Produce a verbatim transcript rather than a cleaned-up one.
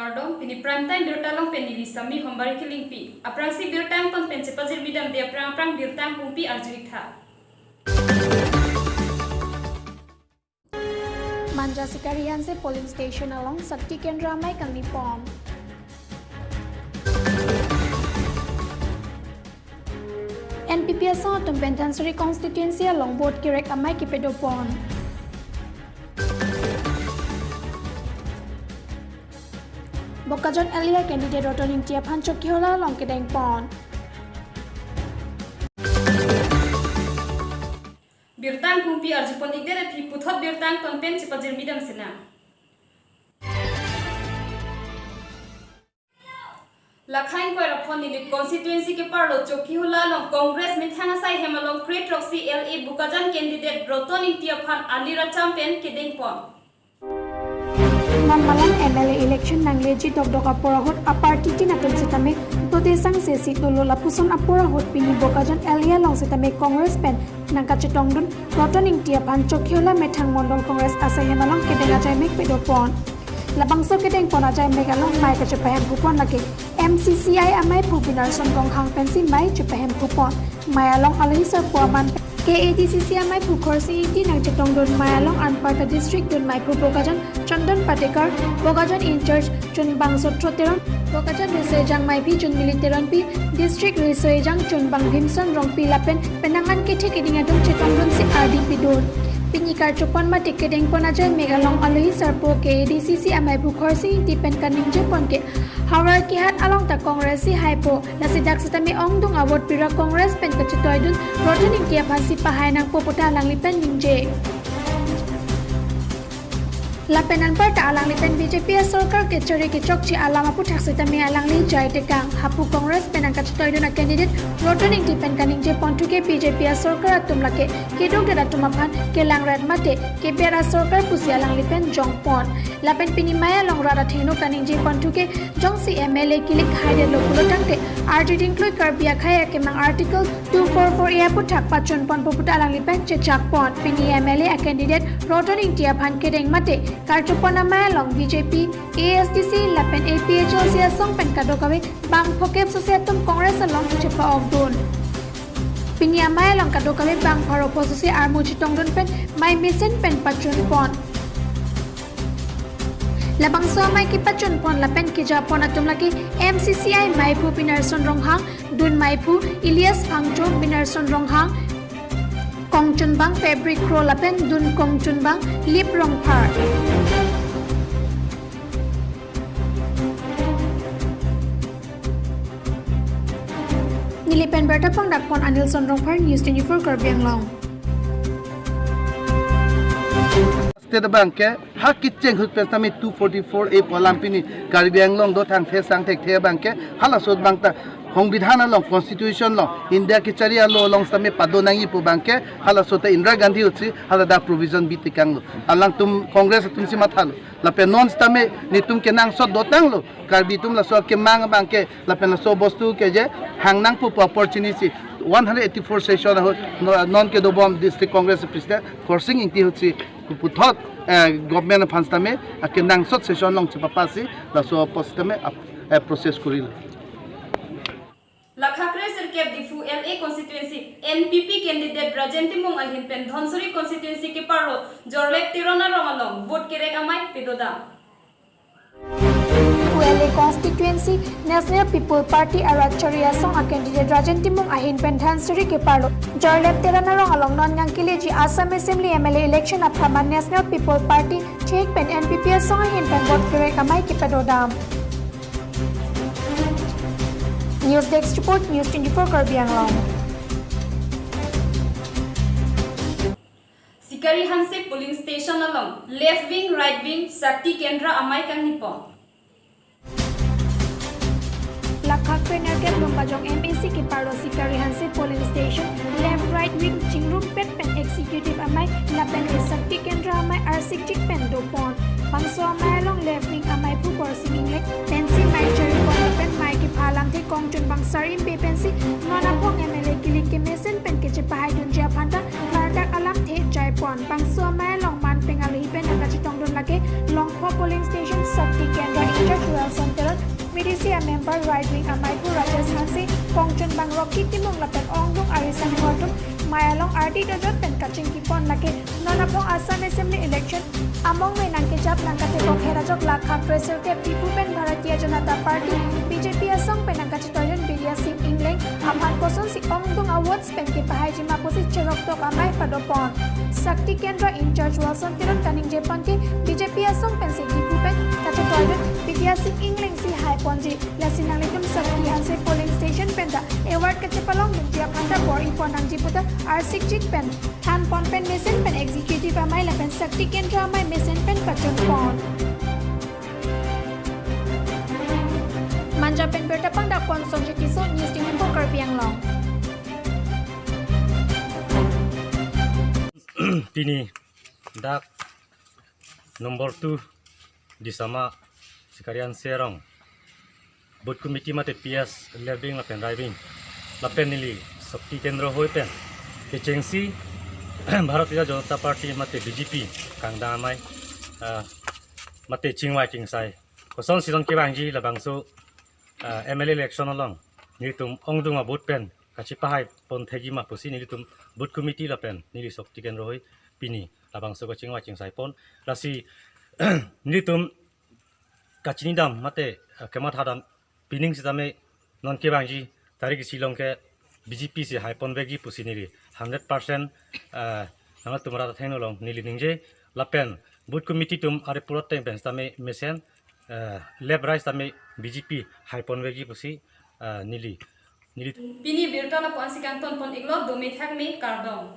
Kardom, pini prime time birta along pen neli Sami Hombari Kilingpi. Aphrangsi birta angton pen chepajirmi damde aphrang aphrang birta angkungpi arju-ik tha. Manja Sikari Hanse polling station along Shakti Kendra amei kangni pon. N P P asong atum pen Dhansiri constituency along vote kerek amei kepedo pon. Bokajan L A candidate Roton Ingti aphan Chokihola along kedeng pon. Birta angkungpi arju pon-ik det aphi puthot birta angton pen chepajirmi dam sinang. Lakha ingkoi ra phongo Nilip constituency keparlo Chokihola along Congress methang asai hem along kre throksi L A Bokajan candidate Roton Ingti aphan ali racham pen kedeng pon. Non malam M L A election nangleji dokdok apor ahut a party tin atum sitame dode sangse si dolo lapuson apor ahut pini Bokajan L A along sitame Congress pen nangkachetongdun Roton Ingti aphan Chokihola methang Mondol Congress asai hem along kedeng ajaimek pedo pon. Labangso kedeng pon ajaimek along mei kachepahemphu pon lake M C C I ameiphu Binarson Ronghang pensi mei chepahemphu pon. Mei along alohi sarpo aman K A D C C ameiphu Khorsing Ingti nangchetongdun mei along anparta district dun meiphu Bokajan Chandan Patekar, Bokajan in charge Chunbang Sotro Teron, Bokajan Riso Ejang meiphi Chunmili Teronpi, district Riso Ejang Chunbang Bhimson Rongpi lapen penang an kethe keding atum chetongdunsi ardi pidun. Pini karchopon mate kedeng pon ajaimek along alohi sarpo K A D C C ameiphu Khorsing Ingti pen kaningje pon ke Howraghat along ta Congress si haipo, lasi dak sitame ongdung avote pira Congress pen kachetoidun Roton Ingti aphansi pahai nangpo puta alangli pen ningje. Lapen anparta alangli pen B J P asorkar kechari kechokche alam aputhak sitame alangli jai tekang. Hapu Congress pen nangkachetoidun a candidate Roton Ingti pen kaningje ponthu ke B J P asorkar atum lake keduk det atum aphan kelangret mate keber asorkar pusi alangli pen jong pon. Lapen pini mei along rat athengno kaningje ponthu ke jongsi M L A kilik haidetlo pulo tangte arjuding klui Karbi akhei akemang Article two four four A aputhak pachun ponpo puta alangli pen chechak pon. Pini M L A a candidate Roton Ingti aphan kedeng mate karchopon amei along B J P, A S D C lapen A P H L C asong pen kadokave bang phokep sose atum Congress along chepa-okdun. Pini amei along kadokave bang pharo pho sose armu chetongdun pen mei mesen pen pachun pon. Labangso amei kepachun pon lapen keja pon atum lake M C C I meiphu Binarson Ronghang, dun meiphu Elias Phangcho, Binarson Ronghang, kongchunbang Fabric Kro lapen dun kongchunbang Lip Rongphar. Neli pen birta pangdak pon Anilson Rongphar, News twenty-four Karbi Anglong. State abang ke ha kecheng ahut pen tame two forty-four A pu alam pini Karbi Anglong do thangthe sangthekthe abang ke halaso abang ta Songbidhan along, Constitution along, India kechari a-law along sitame pado nangji pu abang ke halaso ta Indira Gandhi ahutsi haladak provision bi tekanglo. Alangtum Congress atumsi mathalo. Lapen non sitame netum kenangsot dotanglo. Karbi atum laso kemang abang ke lapen laso bostu ke je hang nangpo pu apor chinisi one hundred eighty-four session ahut no-, non kedobom District Congress President Khorsing Ingti ahutsi puthot, eh, government aphan sitame akenangsot session along chepapasi laso apot sitame ap-, eh, process korilo. Lakha kre sirkep Diphu L A constituency N P P candidate Rajen Timung ahin pen Dhansiri constituency keparlo Jorlep Teron arong along vote kerek amei pedodam. Diphu L A constituency National People Party arat chari asong a candidate Rajen Timung ahin pen Dhansiri keparlo Jorlep Teron arong along non nangkeleji Assam Assembly M L A election apharman National People Party thik pen N P P asong ahin pen vote kerek amei kepedodam. News Desk Report, News twenty-four Karbi Anglong. Sikari Hanse polling station along left wing, right wing, Shakti Kendra amei kangni pon. Lakha kre nerkep Lumbajong M A C keparlo Sikari Hanse polling station left right wing chingrumpet pen executive amei lapen Shakti Kendra amei arsikchik pen dopon. Bangso amei along left wing ameiphu Khorsing Engleng pensi mei chari pon lapen mei kepha alamthe kongchunbang Sarim Bey pensi non aphong M L A kilik kemesen pen kechepahaidunji aphan ta klardak alamthe jai pon. Bangso amei along man peng alohi pen nangkachetongdun Lake Longkho polling station Shakti Kendra in-charge Welson Teron, B D C a member right wing amaiphu Rajesh Hanse, Kongchunbang Rocky Timung lapen ongdung arisang hordum mei along ardi dodot pen kachingkipon. Lake non aphong Assam Assembly election among me nangkejap nangkatebok hera jok lakha kresirkep iphu pen Bharatiya Janata Party B J P asong pen nangkachetoidun Bidya Sing Engleng aphan kosonsi ongdung a votes pen kepahaiji ma pusi cheroktok amei padopon. Shakti Kendra in-charge Welson Teron kaningjepon ke B J P asong pensi kiphu pen kachetoidun Bidya Sing Engleng si haiponji. Lasi nanglitum Shakti Hanse polling station pen ta award kachepalongdunji aphan ta bor-ipon nangji puta arsikjik pen thanpon pen mesen pen executive amei lapen Shakti Kendra amei mesen pen pachunpon. Manja pen birta pangdakpon Sonjit Tisso, News Team Info Karbi Anglong. Pini dak number two Disama Sikari Hanse arong booth committee mate P S left wing lapen right wing lapen neli Shakti Kendra hoi pen kechengsi Bharatiya Janata Party mate B J P kangdang amei, ah, mate chingvai chingsai kosonsi non kevangji labangso, ah, M L A election along nelitum ongdung a vote pen kachepahai pon thekji ma pusi nelitum booth committee lapen neli Shakti Kendra hoi pini labangso kachingvai chingsaipon. Lasi nelitum kachinidam mate, eh, kemathadam pining sitame non kevangji tarik isi along ke B J P si haiponvekji pusi neli hundred percent, eh, nangtum rat athengno along neli ningje lapen booth committee atum ari pulot teng pen sitame mesen, eh, left right sitame B J P haiponvekji pusi, eh, neli neli Pini birta lapu-ansi kangtonpon iklo, dome thakme, kardom.